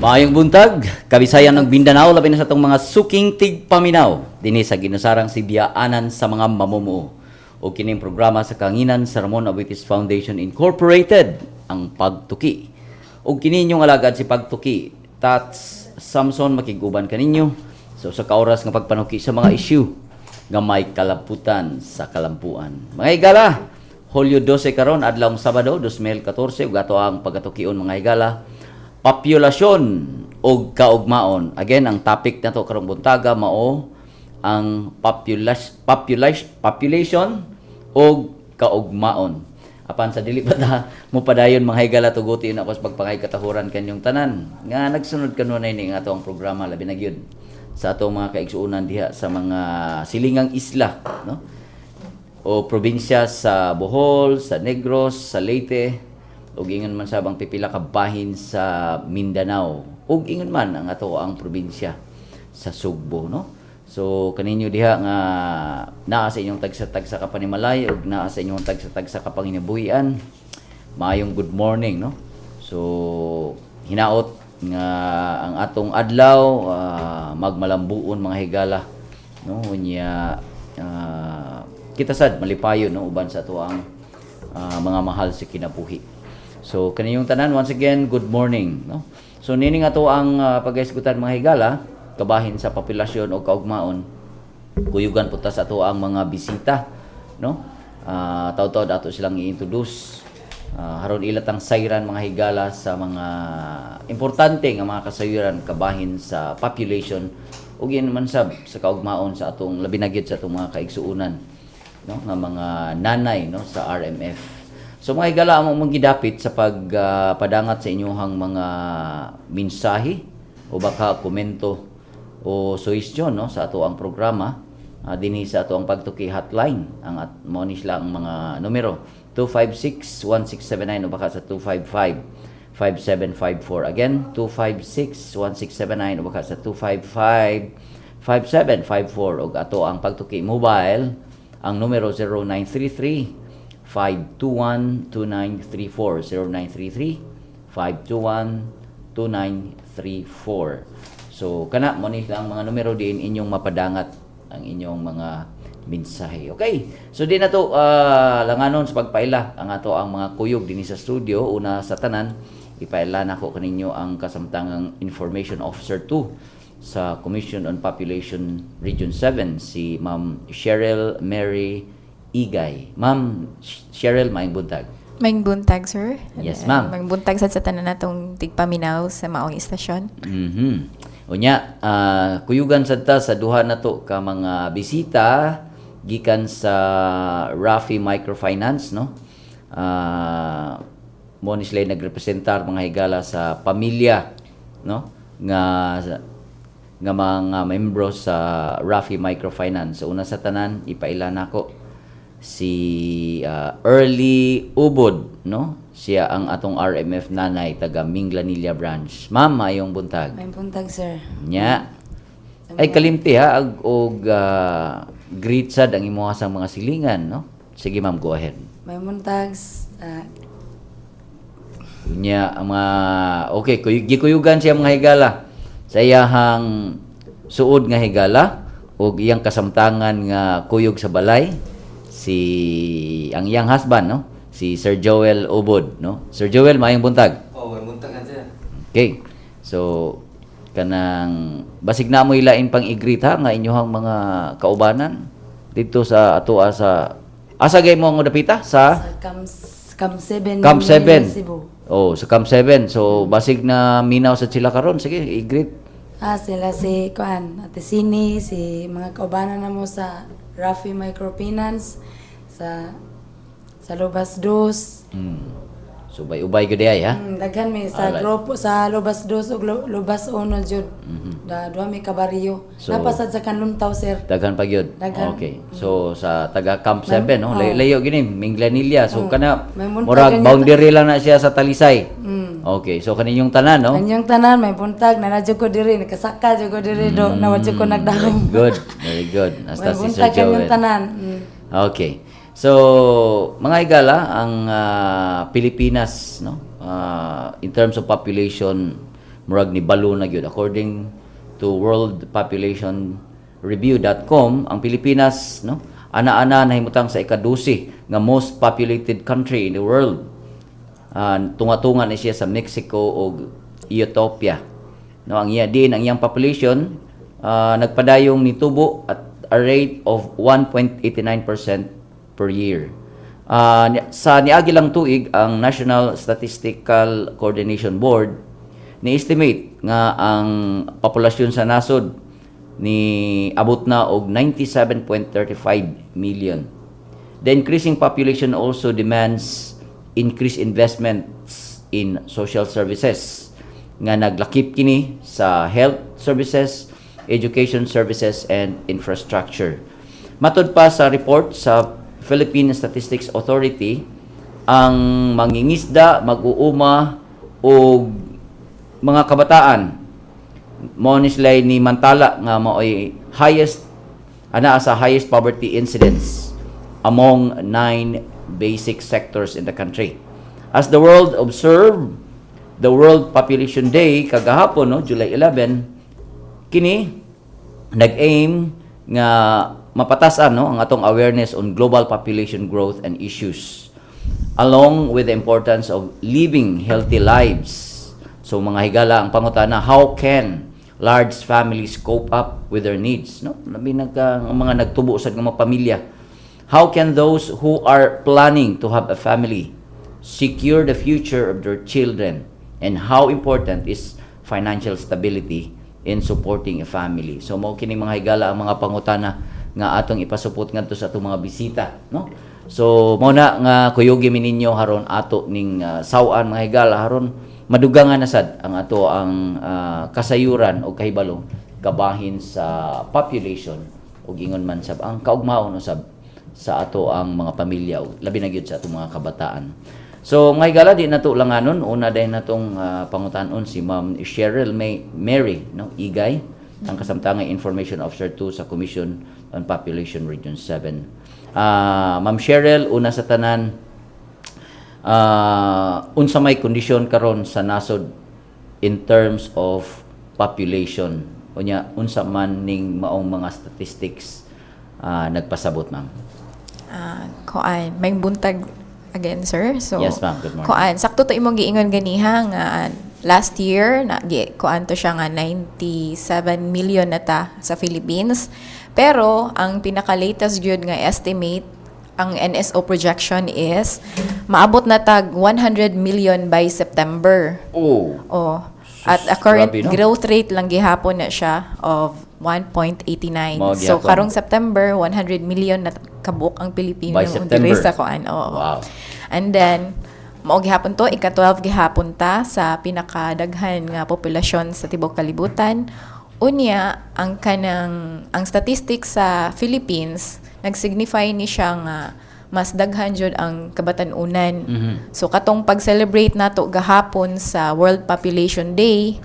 Maayong buntag, Kabisayan ug Mindanao, labi na sa atong mga suking tigpaminaw dinhi sa ginusarang sibyaanan sa mga mamumuo. O kining programa sa kanginan sa Ramon Aboitiz Foundation Incorporated, ang Pagtuki. O kini inyong alagad si Pagtuki, Tats Samson, makiguban kaninyo sa usa ka oras nga pagpanuki sa mga issue nga may kalaputan sa kalampuan. Mga higala, Hulyo 12 karon, adlawng Sabado, 2014, ug ato ang pagatukion, mga higala, populasyon og kaugmaon. Again, ang topic nato karong buntaga mao ang population og kaugmaon. Apan sa dili pa ta mo padayon, mga higala, tuguti na ako sa pagpangay katahuran kanyong tanan nga nagsunod kanunay ni nga ato ang programa, labi na gyud sa atong mga kaigsuonan diha sa mga silingang isla, no, o probinsya sa Bohol, sa Negros, sa Leyte, ug ingon man sa abang pipila ka bahin sa Mindanao, ug ingon man ang ato ang probinsya sa Sugbo, no? So kaninyo diha nga naa sa inyong tagsa-tagsa ka panimalay ug naa sa inyong tagsa-tagsa ka panginabuhian, maayong good morning, no? So hinaot nga ang atong adlaw magmalambuon, mga higala, no? Unya kita sad malipayon, no, uban sa ato ang mga mahal sa kinabuhi. So kaniyong tanan, once again, good morning, no? So nini nga to ang pagahisgutan, mga higala, kabahin sa populasyon o kaugmaon. Kuyugan po ta sa ato ang mga bisita, no? Taw-taw ato silang i-introduce aron ila tang sayran, mga higala, sa mga importante nga mga kasayuran kabahin sa population ug ingon man sab sa kaugmaon sa atong, labi na gyud sa atong mga kaigsuonan, no, nga mga nanay, no, sa RMF. So mga higala, amo mong gidapit sa pagpadangat sa inyong mga mensahe o baka komento o suhestyon, no, sa ato ang programa dinhi sa ato ang Pagtuki hotline. Ang at mo ni sila ang mga numero 256-1679 o baka sa 255 5754. Again, 256-1679 o baka sa 255 5754, ug ato ang Pagtuki mobile, ang numero 0933 521 2934, 0933 521 2934. So kana mo ni ang mga numero diin inyong mapadangat ang inyong mga mensahe. Okay. So di na to langanon sa pagpaila ang ato ang mga kuyog dinhi sa studio. Una sa tanan, ipaila nako kaninyo ang kasamtangang Information Officer 2 sa Commission on Population Region 7, si Ma'am Cheryl Mary Igay. Ma'am Cheryl, maayong buntag. Maayong buntag, sir. Yes, ma'am. Maayong buntag sa tanan natong tigpaminaw sa maong istasyon. Unya, kuyugan sad ta sa duha nato ka mga bisita gikan sa Rafi Microfinance, no? Mo ni sila nagrepresentar, mga higala, sa pamilya, no, nga nga mga membro sa Rafi Microfinance. So una sa tanan, ipaila nako si Early Ubod, no? Siya ang atong RMF nanay taga Minglanilla branch. Ma'am, maayong buntag. Maayong buntag, sir. Nya. Ay kalimti ha ag og greet sad ang imuha sa mga silingan, no? Sige ma'am, go ahead. Maayong buntag. Nya ang mga okay, gikuyugan siya, mga higala, sa iyahang suod nga higala ug iyang kasamtangan nga kuyog sa balay, si ang iyang husband, no, si Sir Joel Ubod, no? Sir Joel, maayong buntag. Oh, maayong buntag ka, sir. Okay. So kanang basig na mo ilain pang i-greet ha nga inyong mga kaubanan dito sa atoa sa asa gay mo ang dapita sa Sa Camp 7. Camp Manila, 7. Cebu. Oh, sa Camp 7. So basig na minaw sa sila karon. Sige, i-greet. Ah, sila si Kuan, Ate Sini, si mga kaubanan na mo sa Rafi Microfinance, sa Lobas Dos. So ubay-ubay gud ay ha. Daghan mi sa grupo sa Lobas Dos ug Lobas Uno jud. Da duha mi ka baryo. So- Napasad sa Kanluntaw, sir. Daghan pa gyud. Daghan. Okay. So sa taga Camp 7, no? Oh. Layo gini Minglanilla. So kana May muntag murag ganyan. Boundary lang na siya sa Talisay. Okay. So kaninyong tanan, no? Kanyang tanan, maayong buntag, nana jud ko diri, nakasaka jud ko diri do, nawa jud ko nagdahom. Very good. Very good. Hasta May si Sir buntag kanyang Joel. tanan. Okay. So, mga higala, ang Pilipinas, no? In terms of population, Murag ni balo na gyud. According to worldpopulationreview.com, ang Pilipinas, no, ana-ana nahimutang sa ika-12 nga most populated country in the world. Tunga-tunga ni siya sa Mexico ug Ethiopia. No, ang iya din ang iyang population nagpadayong nitubo at a rate of 1.89% per year. Sa niagi lang tuig, ang National Statistical Coordination Board ni-estimate nga ang populasyon sa nasod ni abot na og 97.35 million. The increasing population also demands increased investments in social services nga naglakip kini sa health services, education services and infrastructure. Matud pa sa report sa Philippine Statistics Authority, ang mangingisda, mag-uuma ug mga kabataan mao ni sila ni mantala nga maoy highest ana sa highest poverty incidence among nine basic sectors in the country. As the world observed the World Population Day kagahapon, no, July 11, kini nag-aim nga mapatasan, no, ang atong awareness on global population growth and issues along with the importance of living healthy lives. So mga higala, ang pangutana, how can large families cope up with their needs, no? Labi nagka ang mga nagtubo sa mga pamilya. How can those who are planning to have a family secure the future of their children? And how important is financial stability in supporting a family? So mao kini, mga higala, ang mga pangutana nga atong ipasupot ngadto sa atong mga bisita, no? So mao na nga kuyugi mi ninyo haron ato ning saw-an, mga higala, haron madugangan na sad ang ato ang kasayuran o kahibalo kabahin sa population ug ingon man sab ang kaugmaon usab sa ato ang mga pamilya ug labi na gyud sa atong mga kabataan. So mga higala, di nato langanon, una dahil natong pangutanon si Ma'am Cheryl May Mary, no, Igay, ang kasamtangang Information Officer 2 sa Commission on Population Region 7. Ma'am Cheryl, una sa tanan, unsa may kondisyon karon sa nasod in terms of population? Unya unsa man ning maong mga statistics nagpasabot, ma'am? Kuan, may buntag again, sir. So, Yes, ma'am. Good morning. Kuan, sakto to imong giingon ganiha nga last year na gi kuan to siya nga 97 million na ta sa Philippines. Pero ang pinaka-latest gyud nga estimate, ang NSO projection is maabot na tag 100 million by September. Oh. Oh. At a current Grabe, no? growth rate lang gihapon na siya of 1.89. Mao So gihapon. karong September, 100 million na kabuok ang Pilipino By September. diri sa kuan. Oo. And then mao gihapon to, ika-12 gihapon ta sa pinakadaghan nga populasyon sa tibuok kalibutan. Unya ang kanang ang statistics sa Philippines nagsignify ni siya nga mas daghan jud ang kabatan-unan. So katong pag-celebrate nato gahapon sa World Population Day,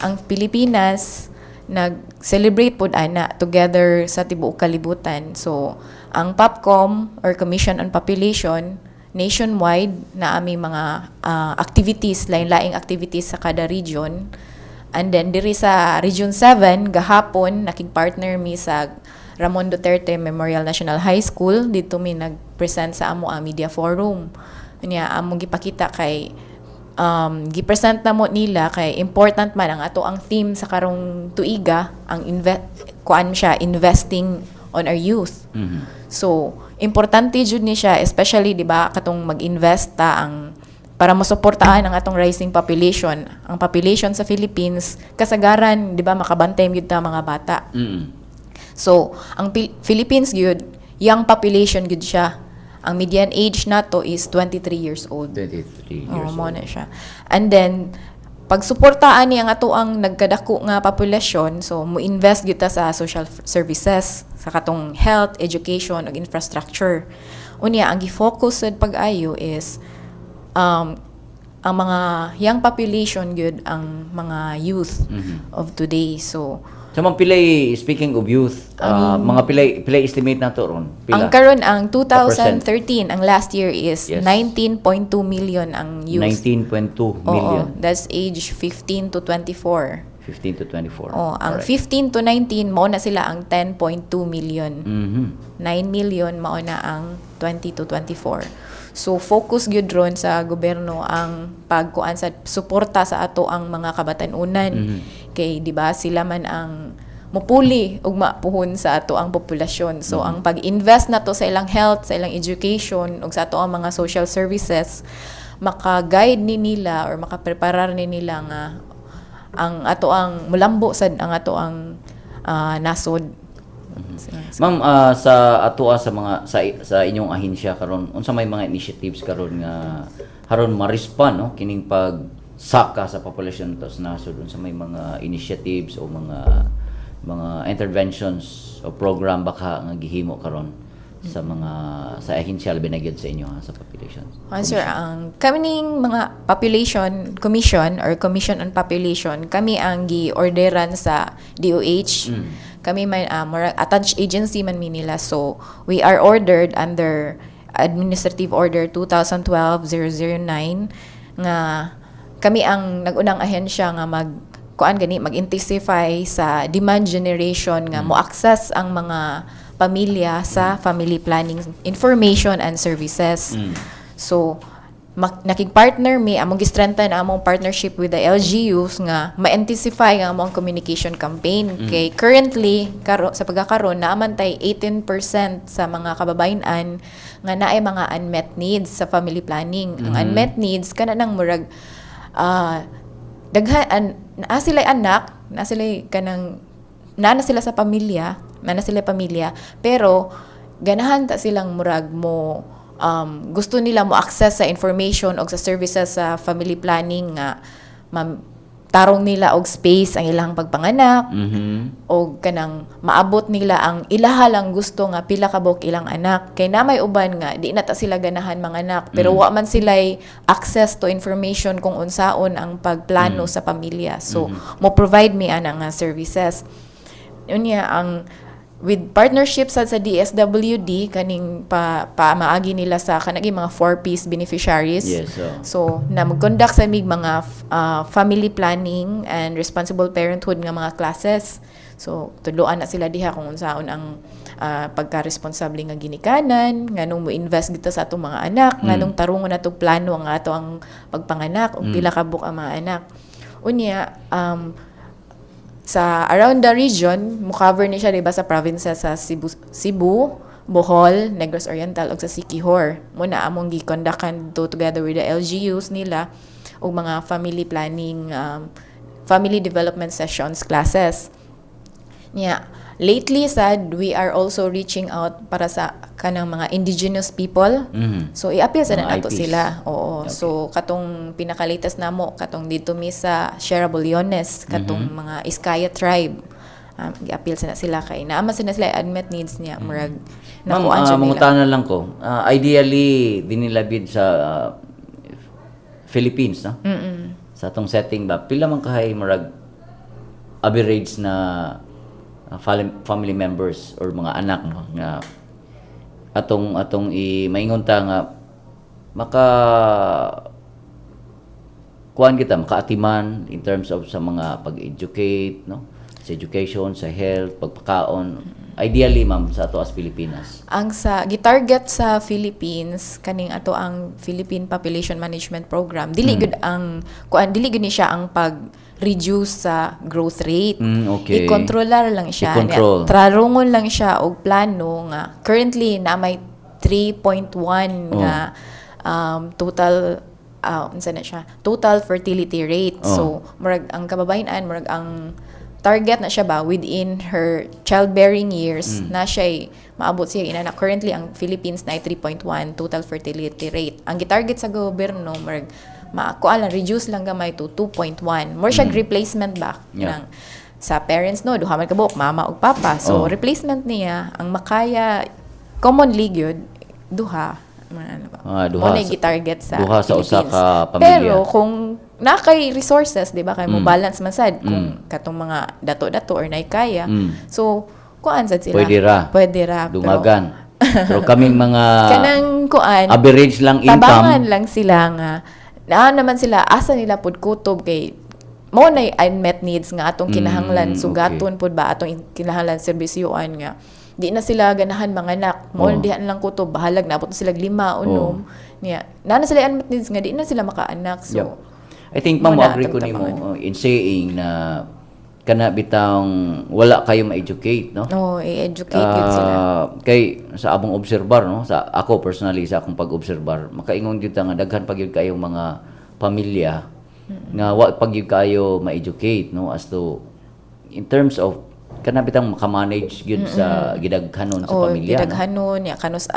ang Pilipinas nag-celebrate pod ana together sa tibuok kalibutan. So ang POPCOM or Commission on Population nationwide na ami mga activities, lain-laing activities sa kada region. And then diri sa Region 7 gahapon nakig-partner mi sa Ramon Duterte Memorial National High School. Dito mi nag-present sa amo ang media forum. Unya among gipakita kay gipresent na mo nila kay important man ang ato ang theme sa karong tuiga, ang kuan siya, investing on our youth. So, importante jud ni siya, especially, di ba, katong mag-invest ta ang para masuportahan ang atong rising population. Ang population sa Philippines kasagaran, di ba, makabantay gyud ta mga bata. So, ang Philippines gyud, young population gyud siya. Ang median age nato is 23 years old. 23 Oo, years mo old. Na siya. And then, pag suportaan ni ang ato ang nagkadako nga populasyon, so mo-invest gyud ta sa social services, sa katong health, education ug infrastructure. Unya ang gi-focus sad pag-ayo is Ang mga young population gyud ang mga youth of today. So So ma'am, pilay, speaking of youth, mga pilay pilay estimate nato ron? Pila? Ang karon, ang 2013, ang last year is 19.2 million ang youth. 19.2 million. Oo, that's age 15 to 24. 15 to 24. Oh, ang 15 to 19, mao na sila ang 10.2 million. 9 million mao na ang 20 to 24. So focus gyud ron sa gobyerno ang pagkuan sa suporta sa ato ang mga kabatan-unan. Kay di ba sila man ang mupuli ug mapuhon sa ato ang populasyon. So ang pag-invest nato sa ilang health, sa ilang education ug sa ato ang mga social services, maka-guide ni nila or makapreparar ni nila nga ang ato ang mulambo sad ang ato ang nasod. Ma'am, sa atoa sa mga sa inyong ahensya karon, unsa may mga initiatives karon nga haron ma-respond, no, kining pag saka sa populasyon to sa nasod? Unsa may mga initiatives o mga interventions o program baka nga gihimo karon sa mga sa ahensya, labi na gyud sa inyo ha, sa population? Sir, ang kaming mga population commission or Commission on Population, kami ang gi-orderan sa DOH. Kami may attached agency man mi nila. So, we are ordered under Administrative Order 2012-009 nga kami ang nagunang ahensya nga mag kuan gani, mag-intensify sa demand generation nga mo access ang mga pamilya sa family planning information and services. So, nakig-partner mi, among gi-strengthen among partnership with the LGUs nga ma-intensify ang among communication campaign. Kay currently, sa pagkakaron, naa man tay 18% sa mga kababayen-an nga naay mga unmet needs sa family planning. Ang unmet needs kana nang murag daghan naa sila anak, naa sila kanang naa na sila sa pamilya, naa na sila pamilya, pero ganahan ta silang murag mo gusto nila mo access sa information o sa services sa family planning nga tarong nila og space ang ilang pagpanganak o kanang maabot nila ang ilaha lang gusto nga pila ka buok ilang anak, kay na may uban nga di na ta sila ganahan mga anak, pero wa man sila'y access to information kung unsaon ang pagplano sa pamilya. So mo provide mi ana nga services. Unya, ang with partnership sa DSWD, kaning pa, pa maagi nila sa kanang mga 4Ps beneficiaries. So. So, na mag-conduct sa mig mga family planning and responsible parenthood nga mga classes. So, tudloan na sila diha kung unsaon ang pagka-responsable nga ginikanan, nganong mo invest dito sa atong mga anak, nganong tarungon na tong plano ang ato ang pagpanganak ug pila ka buok ang mga anak. Unya, sa around the region, mo cover ni siya, di ba, sa provinces sa Cebu, Cebu, Bohol, Negros Oriental ug sa Siquijor. Mao na among gi-conductan to together with the LGUs nila ug mga family planning, family development sessions, classes. Yeah. Lately sad, we are also reaching out para sa kanang mga indigenous people. So i-appeal sa Mga na nato IPs. sila. Oo. So katong pinaka-latest namo, katong dito mi sa Sierra Bullones, katong mga Eskaya tribe. I-appeal sa na sila kay naa man sila unmet needs niya, murag Ma'am, nakuan siya nila. Mangutana lang ko. Ideally, dinilabid sa Philippines, no? Sa atong setting ba, pila man kahay murag average na family members or mga anak, no, nga atong atong i maingon ta nga maka kuan kita, makaatiman in terms of sa mga pag-educate, no, sa education, sa health, pagpakaon, ideally, ma'am, sa ato as Pilipinas? Ang sa gitarget sa Philippines kaning ato ang Philippine Population Management Program, dili gud ang kuan, dili gud ni siya ang pag reduce sa growth rate. I-controlar lang siya. I-control. Niya, trarungon lang siya og plano nga currently na may 3.1 nga total, unsa na siya, total fertility rate. So murag ang kababayen-an, murag ang target na siya ba, within her childbearing years na siya maabot siya inana. Currently, ang Philippines na 3.1 total fertility rate. Ang gitarget sa gobyerno, murag maakuan lang, reduce lang gamay to 2.1. More siya replacement ba ng sa parents, no, duha man ka buok, mama ug papa. So replacement niya ang makaya commonly gyud duha. Mga ano ba? Mga duha Mo na gi-target sa duha sa usa Philippines. ka pamilya. Pero kung na kay resources, di ba, kay mo balance man sad kung katong mga dato-dato or nay kaya. So, kuan sad sila. Pwede ra. Pwede ra. Pero Dungagan. Pero kaming mga kanang kuan, average lang income. Tabangan lang sila nga naa naman sila, asa nila pud kutob kay mo na unmet needs nga atong kinahanglan sugaton pud ba, atong kinahanglan serbisyuan, nga di na sila ganahan manganak mo, diha na lang kutob bahalag naabot na sila lima o unom niya naa na sila unmet needs nga di na sila makaanak, so Yep. I think, ma'am, mo na agree ko atong nimo tabangan. in saying na kana bitang wala kayo ma-educate, no? Oh, i-educate yun sila. Ah, kay sa among obserbar, no, sa ako personally, sa akong pag-obserbar, makaingon gyud ta nga daghan pa gyud kayong mga pamilya nga wa pa gyud kayo ma-educate, no, as to in terms of kana bitang makamanage gyud sa gidaghanon sa O, pamilya, no? gidaghanon ya kanus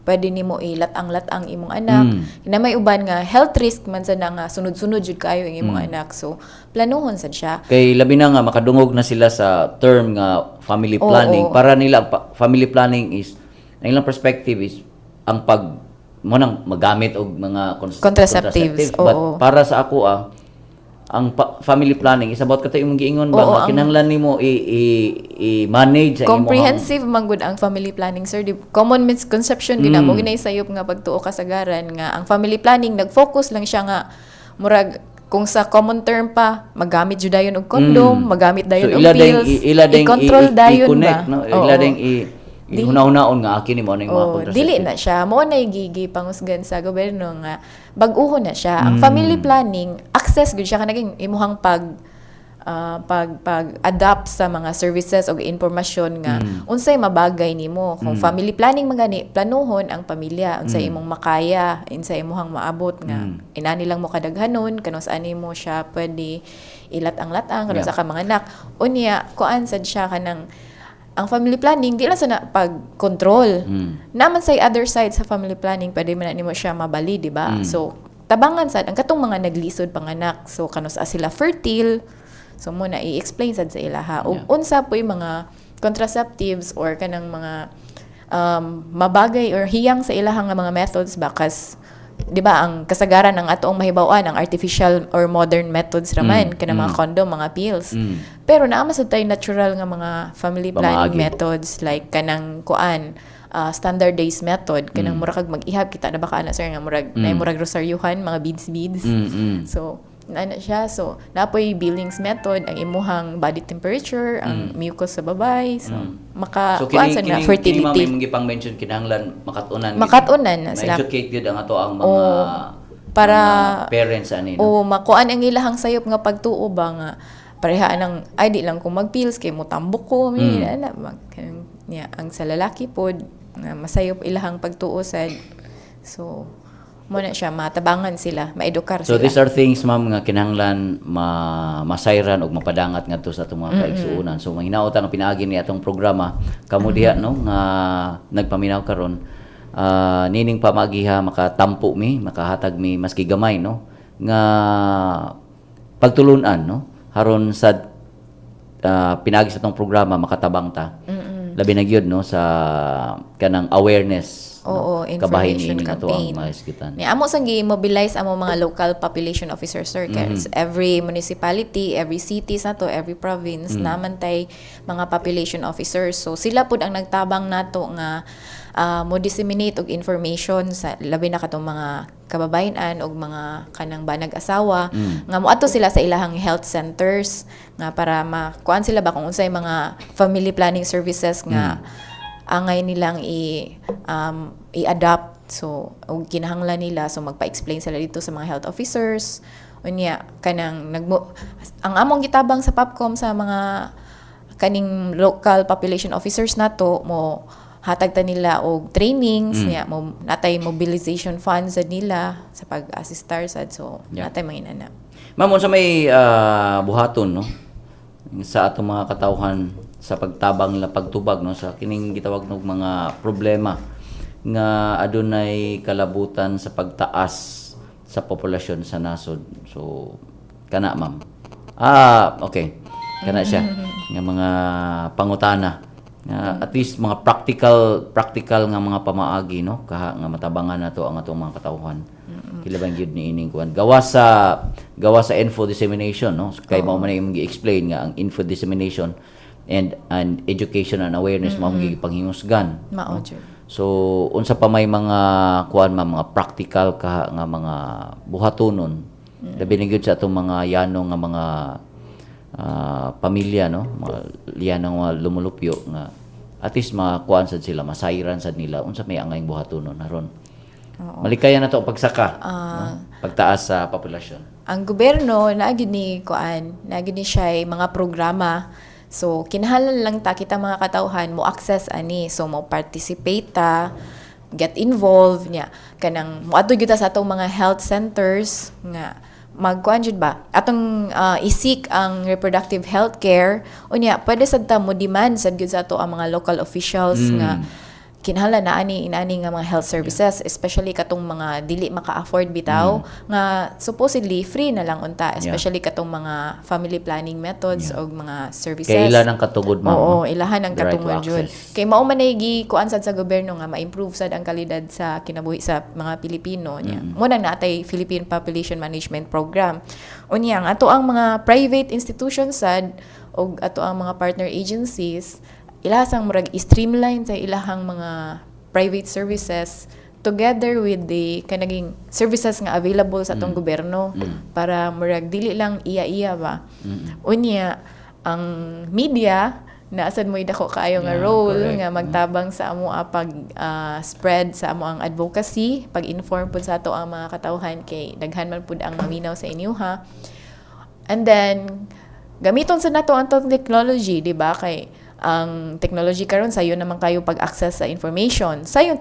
pwede nimo ilatang-latang imong anak. Na may uban nga health risk man sa na nga sunod-sunod jud kayo ang imong anak, so planuhon sad siya. Kay labi na nga makadungog na sila sa term nga family planning. Para nila family planning is, ang ilang perspective is ang pag mo nang magamit og mga Contraceptives, But oo. para sa ako, ang family planning is about kato imong giingon ba nga kinahanglan nimo i-manage ang imong Comprehensive man gud ang family planning, sir. Di, common misconception gid na mo ginay sayop nga pagtuo kasagaran nga ang family planning nag-focus lang siya nga murag kung sa common term pa, magamit jud dayon og condom, magamit dayon So og ila ding pills, ila ding i-control dayon i-connect, ba no, ila ding i ihuna-hunaon nga akin nimo ano yung mga Oh, contraceptive. dili na siya. Mo na gigi pangusgan sa gobyerno nga bag-uho na siya. Ang family planning, access gud siya kanaging imuhang pag adapt sa mga services o impormasyon nga unsay mabagay nimo. Kung family planning man gani, planuhon ang pamilya, unsay imong makaya, unsay imuhang maabot nga inani lang mo kadaghanon, kanus ani mo siya pwede ilatang-latang, kanus ka mga anak. Unya, kuan sad siya kanang ang family planning di lang sa na pag-control. Naman sa other side sa family planning, pwede man na nimo siya mabali, di ba? So, tabangan sad ang katong mga naglisod panganak. So, kanus sila fertile. So, mo na i-explain sad sa ilaha. Ug unsa po yung mga contraceptives or kanang mga mabagay or hiyang sa ilahang nga mga methods ba, kas 'di ba ang kasagaran ng atoong mahibaw-an ang artificial or modern methods raman kanang mga condom, mga pills. Pero naa man sad tay natural nga mga family planning Pamaagi. Methods like kanang kuan, standardized method, kanang mura kag mag-ihap kita na baka ana, sir, nga murag mm. murag rosaryuhan, mga beads beads. So na siya. So napoy Billings method, ang imuhang body temperature, ang mucus sa babay. So maka So kuan kini sad na kini kini ma'am fertility. imong gipang mention, kinahanglan makatunan gid. Makatunan na sila. Ma-educate gyud ang ato ang mga Oo. mga parents ani, no. O makuan ang ilahang sayop nga pagtuo ba nga pareha ang ay di lang kung mag-pills kay mo tambok ko may ana mag niya ang sa lalaki pod nga masayop ilahang pagtuo sad, so mo na siya matabangan sila, maedukar So sila. these are things, ma'am, nga kinahanglan ma masayran og mapadangat ngadto sa atong mga kaigsuonan. So mahinaot ang pinaagi ni atong programa kamo diha, no, nga nagpaminaw karon, nining pamagiha makatampo mi, makahatag mi maski gamay, no, nga pagtulunan, no, haron sa pinaagi sa atong programa makatabang ta. Labi na gyud, no, sa kanang awareness, no, Oo, kabahin information niini ato ang campaign. mga isgitan. Ni amo sang gi-mobilize amo mga local population officers, sir, kay every municipality, every city sa to, every province naman tay mga population officers. So sila pud ang nagtabang nato nga mo disseminate og information sa labi na katong mga kababayen-an og mga kanang banag asawa nga moadto sila sa ilahang health centers nga para makuan sila ba kung unsay mga family planning services nga angay nilang i-adopt, so og kinahanglan nila, so magpa-explain sila dito sa mga health officers. Unya kanang nagmo ang among gitabang sa POPCOM sa mga kaning local population officers nato, mo hatag ta nila og trainings niya, mo natay mobilization funds sa nila sa pag-assistar sad, so natay mga inana. Ma'am, unsa may buhaton, no, sa atong mga katawhan sa pagtabang nila pagtubag, no, sa kining gitawag nog mga problema nga adunay kalabutan sa pagtaas sa populasyon sa nasod? So kana, ma'am. Ah, okay. Kana siya nga mga pangutana Nga at least mga practical practical nga mga pamaagi, no, kaha nga matabangan nato ang atong mga katawhan. Kailangan gyud ni ining kuan gawa sa info dissemination, no, kay mao man imong gi-explain nga ang info dissemination and education and awareness mao mm gipanghingusgan. Mao jud. So unsa pa may mga kuan, ma mga practical ka nga mga buhatonon, labi na gyud sa atong mga yano nga mga pamilya, no, mga yano nga lumulupyo nga at least makuan sad sila, masayran sad nila unsa may angayng buhatonon aron malikayan na to ang pagsaka, no? Pagtaas sa populasyon. Ang gobyerno naa gyud ni kuan, naa gyud ni siya mga programa. So kinahanglan lang ta kita mga katawhan mo access ani. So mo participate ta, get involved niya, kanang moadto gyud ta sa atong mga health centers nga magkuan jud ba, atong i-seek ang reproductive health care. Unya pwede sad ta mo demand sad gyud sa ato ang mga local officials nga kinahanglan na ani inani nga mga health services, especially katong mga dili maka-afford bitaw, nga supposedly free na lang unta, especially katong mga family planning methods og mga services. Kay ila ng katugod, ma'am, Oo, no? ilahan ang The right to katungod jud. access. Kay mao man ay gi kuan sad sa gobyerno nga ma-improve sad ang kalidad sa kinabuhi sa mga Pilipino niya. Mo nang natay Philippine Population Management Program. Unya ang ato ang mga private institutions sad og ato ang mga partner agencies, ilahang murag streamline sa ilahang mga private services together with the kanaging services nga available sa atong gobyerno para murag dili lang iya-iya ba. Unya ang media naa sad mo'y dako kaayo nga role nga magtabang sa amo pag spread sa amo ang advocacy, pag-inform pud sa ato ang mga katawhan kay daghan man pud ang maminaw sa inyo ha. And then gamiton sa nato ang atong technology, di ba? Kay ang technology karon, sayo naman kayo pag-access sa information. Sayon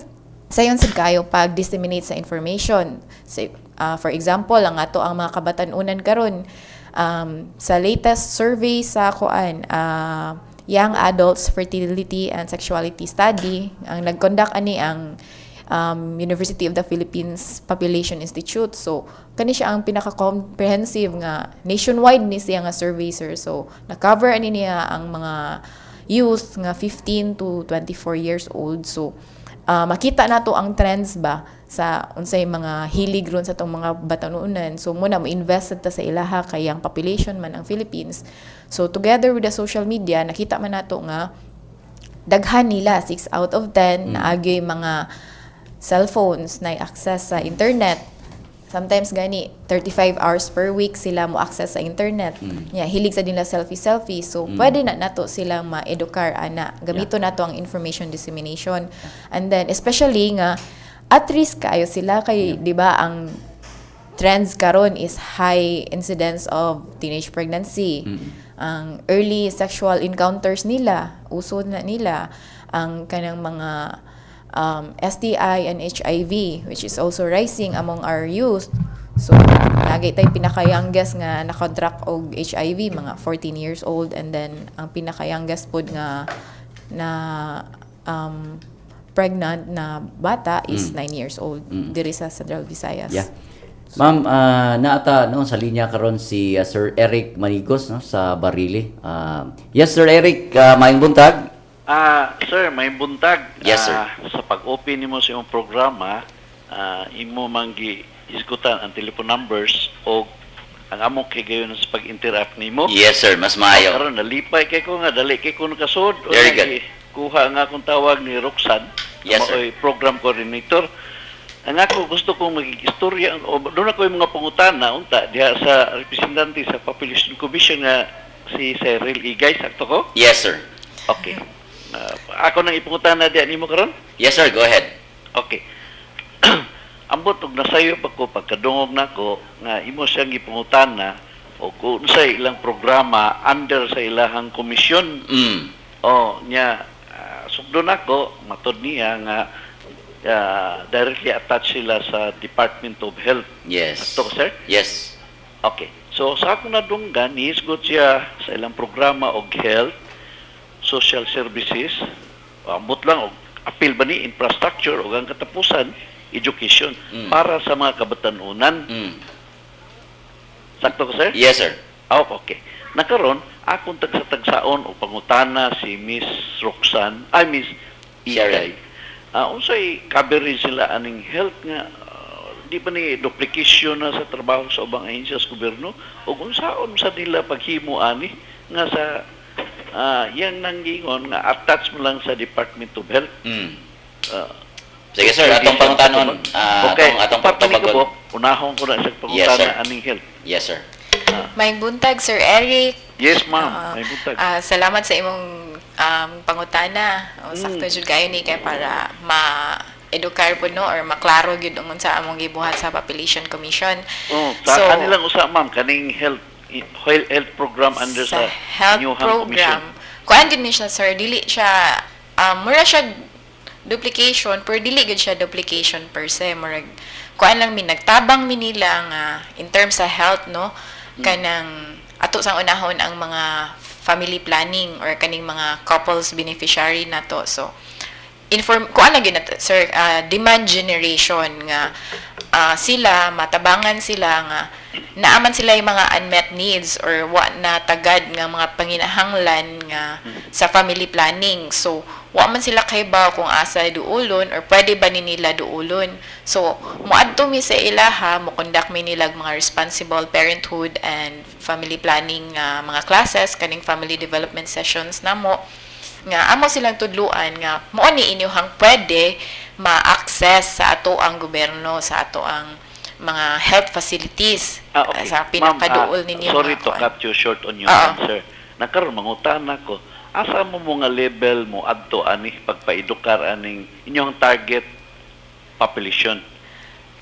sayon sad kayo pag-disseminate sa information. Say, for example, ang ato ang mga kabatan-unan karon, sa latest survey sa kuan, Young Adults Fertility and Sexuality Study, ang nag-conduct ani ang University of the Philippines Population Institute. So, kani siya ang pinaka-comprehensive nga nationwide ni siya nga survey, sir. So, na-cover ani niya ang mga youth nga 15 to 24 years old. So, makita nato ang trends ba sa unsay mga hilig ron sa atong mga batanunan. So muna mo invest ta sa ilaha kay ang population man ang Philippines. So together with the social media, nakita man nato nga daghan nila, 6 out of 10 naagyoy mga cellphones na access sa internet. Sometimes gani 35 hours per week sila mo access sa internet. Yeah, hilig sa nila selfie selfie. So pwede na nato silang ma-edukar ana. Gamito nato ang information dissemination. And then especially nga at risk kayo sila kay, di ba, ang trends karon is high incidence of teenage pregnancy. Ang early sexual encounters nila, uso na nila ang kanang mga STI and HIV, which is also rising among our youth. So, lagi tay pinaka-youngest nga na-contract og HIV, mga 14 years old, and then ang pinaka-youngest pod nga na pregnant na bata is 9 years old diri sa Central Visayas. Yeah. Ma'am, naata, no, sa linya karon si Sir Eric Manigos, no, sa Barili. Yes, Sir Eric, maayong buntag. Sir, may buntag. Yes, sir. Sa pag-open nimo sa imong programa, imo man gihisgutan ang telephone numbers o ang among kahigayon sa pag-interact nimo. Yes, sir, mas maayo. Karon nalipay kay ko nga dali kay ko nakasud. Very good. Kuha nga akong tawag ni Roxanne. Yes, sir. Mao'y program coordinator. Ang ako gusto kong mag-istorya o doon ako yung mga pangutana unta diha sa representante sa Population Commission nga si Cyril Igay, sakto ko? Yes, sir. Okay. Ako nang ipangutana diha nimo karon? Yes, sir, go ahead. Okay. Ambot og nasayo pa ko pagkadungog nako nga imo siyang gipangutana o kung unsay ilang programa under sa ilahang komisyon. Oh, nya sugdon nako matod niya nga directly attached sila sa Department of Health. Sakto ko, sir? Yes. Okay. So sa akong nadunggan, nihisgot siya sa ilang programa og health, social services, ambot lang og apil ba ni infrastructure ug ang katapusan education para sa mga kabatanunan. Sakto ko, sir? Yes, sir. Oh, okay. Nakaron, Akong tagsa-tagsaon o pangutana si Miss Roxanne, ay, Miss Sharon. Ikay. Unsay coverage sila aning health nga di ba ni duplication na sa trabaho sa ubang ahensya sa gobyerno o unsaon sa nila paghimo ani nga sa yang nanggingon nga attach mo lang sa Department of Health? Sige, sir, atong pangutanon. Okay, Atong upat ni pagtubagon. kabok, unahon ko na sa Yes, sir. pangutana aning health. Yes, sir. May buntag, Sir Eric. Yes, ma'am. Ah, May buntag. Salamat sa imong pangutana. O, sakto jud kayo ni kay para ma-edukar po, no, or maklaro gyud ang unsa among gibuhat sa Population Commission. Oh, sa So, kanilang usa, ma'am, kaning health health, health program under sa, sa health inyuhang program. commission. Kuan gyud ni siya, sir, dili siya mura siya duplication pero dili gyud siya duplication per se. Murag kuan lang mi, nagtabang mi nila nga in terms sa health, no, kanang ato sang unahon ang mga family planning or kaning mga couples beneficiary nato. So inform kuan lang gyud nato, sir, demand generation nga sila matabangan sila nga naaman sila yung mga unmet needs or wa na tagad nga mga panginahanglan nga sa family planning. So wa man sila kahibaw kung asa duulon or pwede ba ni nila duulon. So moadto mi sa ilaha, mo conduct mi nila og mga responsible parenthood and family planning nga mga classes, kaning family development sessions namo nga amo silang tudluan nga mao ni inyuhang pwede ma-access sa ato ang gobyerno, sa ato ang mga health facilities sa pinakaduol Ma'am, ninyo sorry mga to kuan. cut you short on your answer. Nakaroon mangutana ko, asa mo mga level mo adto ani pagpaedukar aning inyong target population?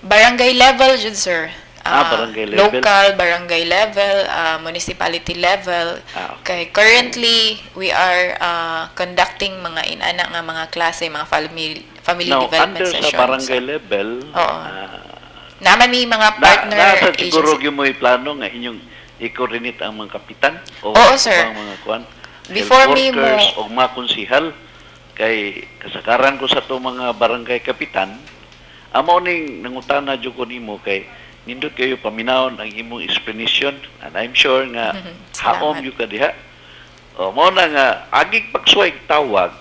Barangay level jud, sir. Barangay level. Local, barangay level, municipality level. Ah, okay. Kay currently we are conducting mga inana nga mga klase, mga family family Now, development under sessions. sa barangay level, Oo. Naman may mga partner nasa siguro agency. gyud mo'y plano nga inyong i-coordinate ang mga kapitan o Oo, sir. ang mga kuan, Before health mi workers o mga konsihal, kay kasagaran ko sa to mga barangay kapitan amo ning nangutana jud ko nimo kay nindot kayo paminawon ang imong explanation and I'm sure nga haom Salamat. gyud ka diha. O mo na nga agig pagsuway tawag,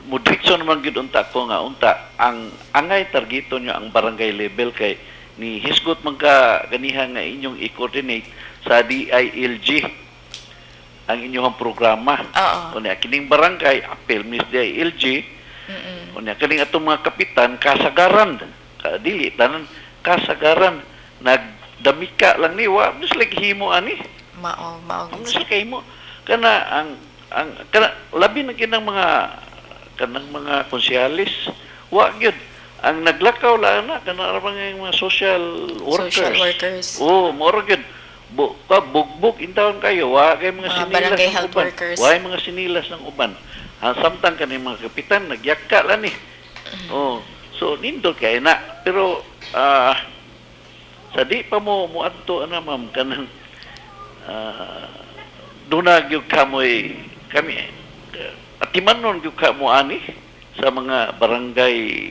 mudritso naman gyud unta ko nga unta ang angay targeto nyo ang barangay level kay ni hisgot man ka ganiha nga inyong i-coordinate sa DILG ang inyong programa. Unya kining barangay apil mis DILG. Unya kining atong mga kapitan kasagaran ka, dili tanan, kasagaran nagdamika lang ni, wa mis like himo ani. Mao, mao Ang gyud, sir. sa kay mo kana ang kana labi na kinang mga kanang mga konsehalis, wa gyud ang naglakaw lang na kana ra mga social workers. Social workers. Oh, moro gyud bu ka bugbog intawon kayo, wa kay mga Mga sinilas barangay ng health uban. workers. Wa mga sinilas ng uban. Ang samtang kani mga kapitan nagyaka lang ni. Oh, so nindot kay na, pero sa di pa mo muadto ana, ma'am, kanang duna gyud kamoy kami atimanon gyud ka mo ani sa mga barangay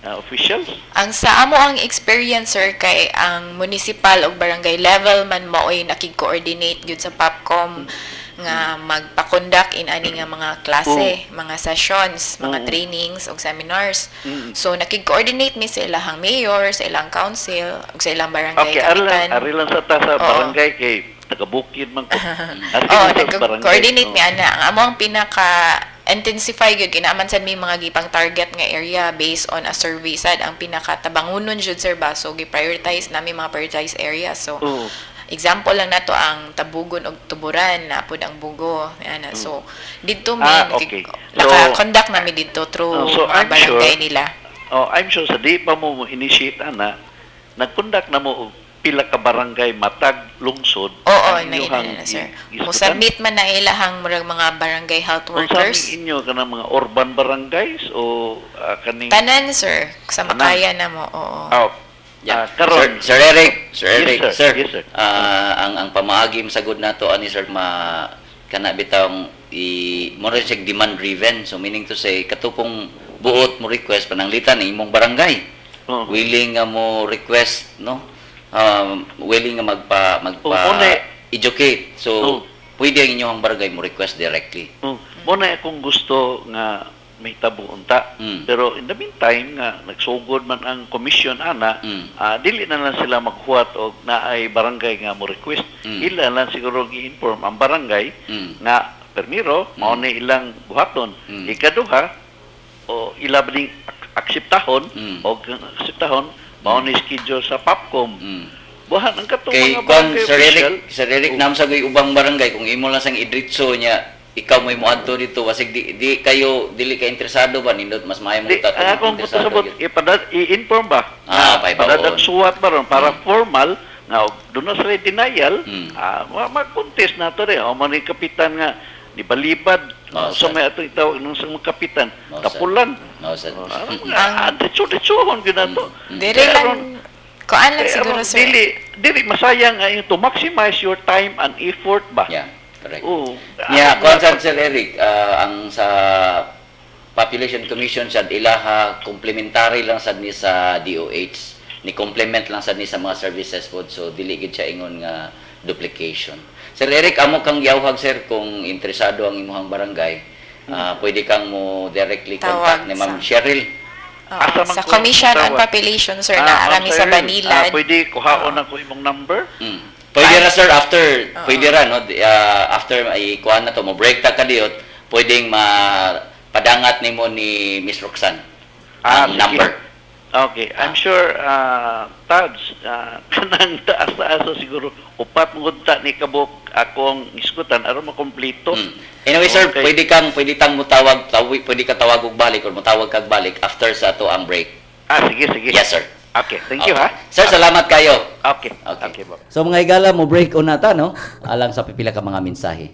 officials. Ang sa amo ang experience, sir, kay ang municipal o barangay level man maoy nakig-coordinate gyud sa POPCOM nga magpa-conduct in ani nga mga klase, mga sessions, mga trainings ug seminars. So nakig-coordinate mi sa ilahang mayor, sa ilang council ug sa ilang barangay Okay, ari lang, kapitan. ari lang sa ta sa barangay kay taga-bukid man ko. Ari Oh, lang sa barangay. nag-coordinate mi ana. Ang amo ang pinaka intensify gyud kinaaman sad may mga gipang target nga area based on a survey sad. Ang pinaka tabangunon jud, sir, ba, so gi-prioritize nami mga prioritized area. So example lang nato ang Tabugon og Tuburan na pud ang Bugo ana. So didto mi naka-conduct nami didto through Oh, so mga I'm barangay nila. Oh, I'm sure sa di pa mo initiate ana, nag-conduct na mo og pila ka barangay matag lungsod Oo, ang na inyong na, sir. gisgutan? Mo submit man na ilahang murag mga barangay health Unsa workers. man inyo kanang mga urban barangays o kaning Tanan, sir, sa Tanan. makaya na mo, oo. Oh, karon Sir, Sir Eric, Sir Yes, Eric, sir. sir. Yes, sir. Ang pamaagi sagud nato ani, sir, ma kana bitawng i mo rin siya demand driven. So meaning to say, katupong buot mo request pananglitan imong barangay. Willing nga mo request, no? Willing nga magpa Oo, une. educate. So Pwede ang inyong barangay mo request directly. Oh, mo na akong gusto nga may tabo unta. Pero in the meantime nga nagsugod man ang commission ana, dili na lang sila maghuwat og naay barangay nga mo request. Ila lang siguro gi-inform ang barangay nga permiro mao ni ilang buhaton. Ikaduha, o ila ba ning akseptahon o kung akseptahon, mao ni schedule sa POPCOM. Buhat ang katong Kay mga kon barangay Sir Eric, official. Sir Eric, nam sa ubang barangay, kung imo lang sang idritso niya, ikaw mo'y moadto dito, wasig di kayo dili ka interesado ba, nindot mas maayo mo Di, ta ang akong interesado sabot, gyud. I-inform ba? Ah, paibaon. Padadag suwat ba ron para formal nga doon na sa denial, mag-contest na to rin. O man ni kapitan nga ni balibad, Oh, so sir. may atong itawag nung sa mga kapitan, Oh, sir. tapulan. No, sir. Oh, diretso-diretsohon gyud na to. Diri lang, kuan lang siguro, sir. Dili masayang nga to maximize your time and effort ba? Yeah, correct. Oo. Yeah, kuan sad, Sir Eric, ang sa Population Commission sad ilaha complementary lang sad ni sa DOH, ni complement lang sad ni sa mga services pod, so dili gid siya ingon nga duplication. Sir Eric, amo kang giawhag, sir, kung interesado ang imuhang barangay, pwede kang mo directly contact Tawag ni Ma'am Cheryl. Oo, Asa man sa ko Commission on tawag? Population, sir, Ah, na Ma'am arami sa Cheryl, Banilad. Pwede kuhaon ako imong number? Pwede ra, sir, after, pwede ra no. After ay kuan na to, mo break ta kadiyot, pwedeng ma padangat nimo ni Miss Roxanne ang Sige. number. Okay, I'm sure, Tads, kanang taas-taas siguro upat mo ta ni kabuk akong iskutan aron makumpleto. Anyway, sir, pwede tang mutawag, pwede ka tawag og balik or mutawag kag balik after sa ato ang break. Ah, sige, sige. Yes, sir. Okay, thank you Okay. ha. Sir, salamat kayo. Okay. Okay. Okay, bye. So mga higala, mo break on nata no, alang sa pipila ka mga mensahe.